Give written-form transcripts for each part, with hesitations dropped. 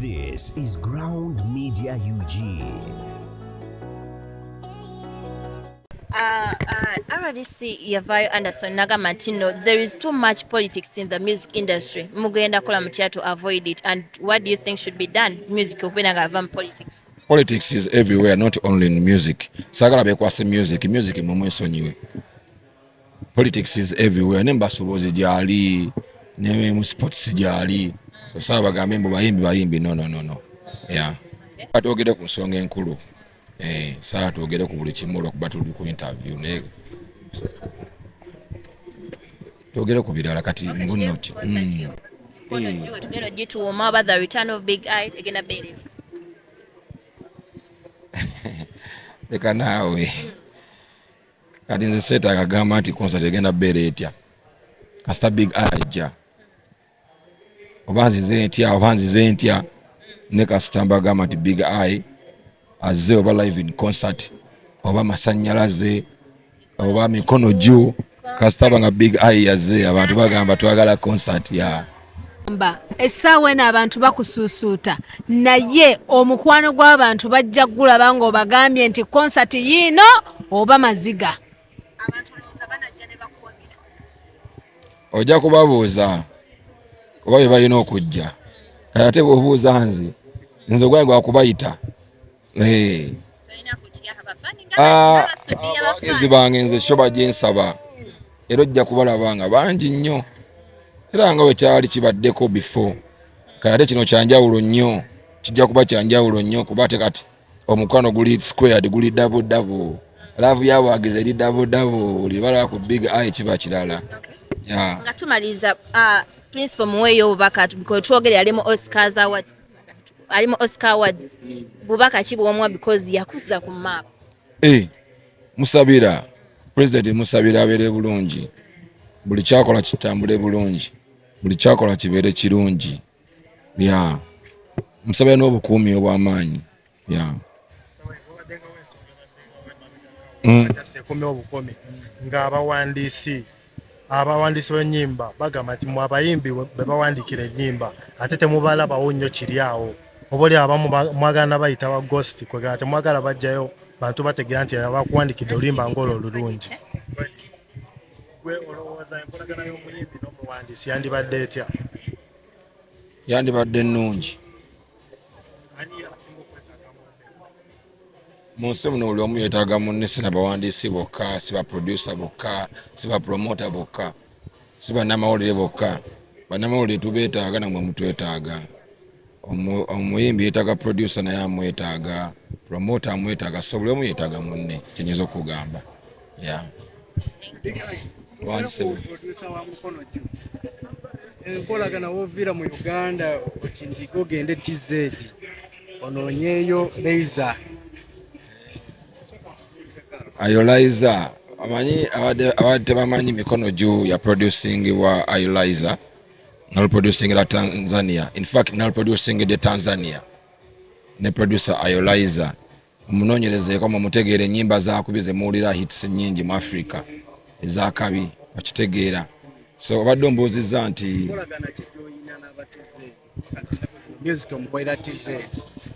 This is Ground Media UG. RDC yavaayo Anderson nagamba nti no, there is too much politics in the music industry. Mugenda kola mutya to avoid it, and what do you think should be done music okubeera nga ava mu politics? Politics is everywhere, not only in music. Saagala bekwase music, music mumwesonyiwe. Politics is everywhere, ne mbasuubuzi gyali, ne mu sports gyali. So saaba bagambe mbu bayimbi bayimbi, no, no, no, no. Yeah. Twogere ku nsonga enkulu. Saala twogere ku buli kimu olwokuba tuli ku interview, naye twogere ku birala kati mbuno ki. Tugenda ogituuma oba the return of Big Eye egenda beera eti? Leka naawe, kati nze seetaaga gamba nti concert egenda beera etya kasita Big Eye ajja, oba nzize ntya oba nzize ntya, ne kasita mbagamba nti Big Eye azze, oba live in concert oba masanyalaze oba mikono juu, kasita nga Big Eye yazze, abantu bagamba twagala concert ya Mba essaawa eno abantu bakusuusuuta, naye omukwano gw'abantu bajja gulaba ng'obagambye nti konsati yiino oba maziga. Abantu olowooza banajja ne bakuwagira? Ojja kubabuuza oba bye balina okujja, kati ate bw'obuuza nze, nze ogwange gwakubayita. Abawagizi bange nze sho bagyensaba, era ojja kubalaba nga bangi nnyo, era nga bwe kyali kibaddeko before. Kati ate kino kyanjawulo nnyo, kijja kuba kyanjawulo nnyo, kuba ate kati omukwano guli squared, guli double double, love yabawagizi eri double double, buli balaba ku Big Eye kiba kirala. Yeah. Nga tumaliriza, Principal, muweeyo obubaka twogere ali mu Oscars Awards, ali mu Oscar Awards, bubaka ki bw'omuwa because yakuzza ku map? Musabira president, musabira abeere bulungi, buli kyakola kitambule bulungi, buli kyakola kibeere kirungi. Yeah, musabira n'obukuumi obw'amaanyi. Yeah. Ekumi obukomi ng'abawandiisi b'ennyimba bagamba nti mwe abayimbi be bawandiikira ennyimba ate temubalabawo nnyo kiri awo, oba oli abamu mwagala bayita ba ghost, kwegamba temwagala bajjayo bantu bategeera nti abakuwandikidde oluyimba ng'olwo olulungi. Gwe olowooza enkolagana y'omuyimbi n'omuwandiisi yandibadde etya? Yandibadde nnungi. Mu nsi muno buli omu yeetaaga munne, si nabawandiisi bokka, si ba producer bokka, si ba promoter bokka, si bannamawulire bokka. Bannamawulire tubeetaaga, namwe mutwetaaga. Omuyimbi yeetaaga producer, naye amwetaaga, promoter amwetaaga, so buli omu yeetaaga munne, kyenyinza okugamba. Yeah. Producer wa Mukono Juu, enkolagana woviira mu Uganda oti ndiga ogende TZ onoonyeeyo Leiza. Ayoliza amanyi abadde tebamanyi Mikono Juu ya producingibwa Ayoliza, naluproducingira Tanzania, in fact naluproducingidde Tanzania ne producer Ayoliza. Omunoonyerezeeko mumutegeera, ennyimba zakubi zemuwulira hits nnyingi mu Africa ezakabi, okitegeera. So obadde ombuuzizza nti Enkolagana ki gy'olina n'aba TZ kati ennaku zino music omukolera TZ?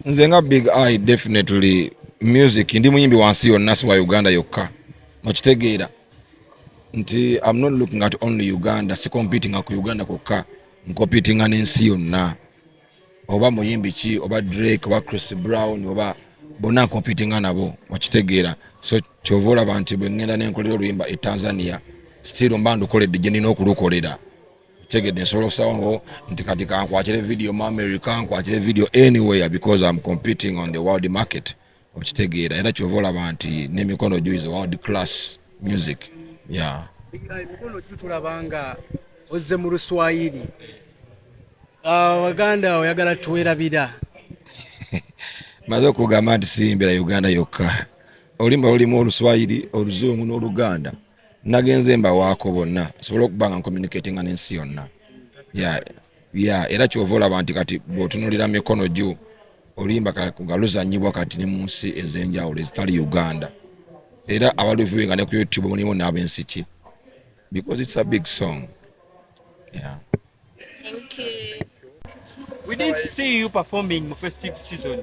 Nze nga Big Eye, definitely music ndi muyimbi wansi yonna, si wa Uganda yokka, okitegeera nti I'm not looking at only Uganda, si competinga ku Uganda kwokka, ncompetinga n'ensi yonna, oba muyimbi ki, oba Drake oba Chris Brown, oba bonna ncompetinga nabo, okitegeera. So kyova olaba nti bwe ŋŋenda nenkolera oluyimba e Tanzania, still mba ndukoledde gye nina okulukolera, tegedde. Nsobola okusawo nti kati kankwatire video mu America, nkwatire video anywhere, because I'm competing on the world market, okitegeera. Era kyova olaba nti n'Emikono Gyo is a world class music, yeah. Emikono Gyo tulaba nga ozze mu Luswayiri, Abaganda oyagala tuwerabira? Maze okugamba nti siyimbira Uganda yokka, oluyimba lulimu Oluswayiri, Oluzungu n'Oluganda. Nagenze mbawaako bonna nsobole okuba nga ncommunicatinga n'ensi yonna. Yeah, era kyova olaba nti kati bw'otunuulira Mikono Gyo, oluyimba nga luzanyibwa kati ne mu nsi ez'enjawulo ezitali Uganda, era abaluviewinga ne ku YouTube mulimu n'ab'ensi ki, because it's a big song, yeah. Thank you. We didn't see you performing mu festive season.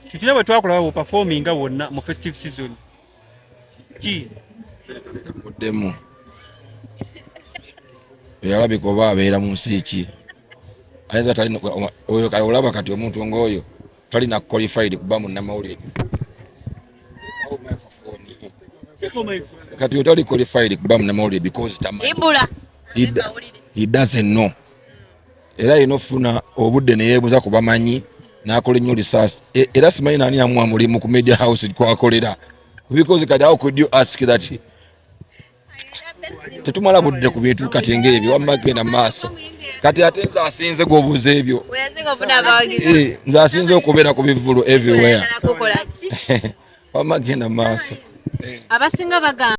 Tutina bwe twakulaba bu performinga wonna mu festive season. Ki? Muddemu. Eyalabika oba abeera mu nsi ki? Ayinza talina oyo kale olaba kati omuntu ng'oyo talina qualified kuba munnamawulire. Kati otali qualified kuba munnamawulire because tamanyi. Ibula. He doesn't know. Era alina ofuna obudde ne yeebuuza ku bamanyi n'akola ennyo lisaasi. Era simanyi nani amuwa mulimu ku media house kwakolera. Because kati how could you ask that? Tetumala budde ku bintu kati ng'ebyo, wamma genda mu maaso. Kati ate nze asinze gw'obuuza ebyo. Weyasinga ofuna abawagizi. Nze asinze okubeera ku bivvulu everywhere. Oyagala kukola ki? Wamma genda mu maaso. Abasinga bagamba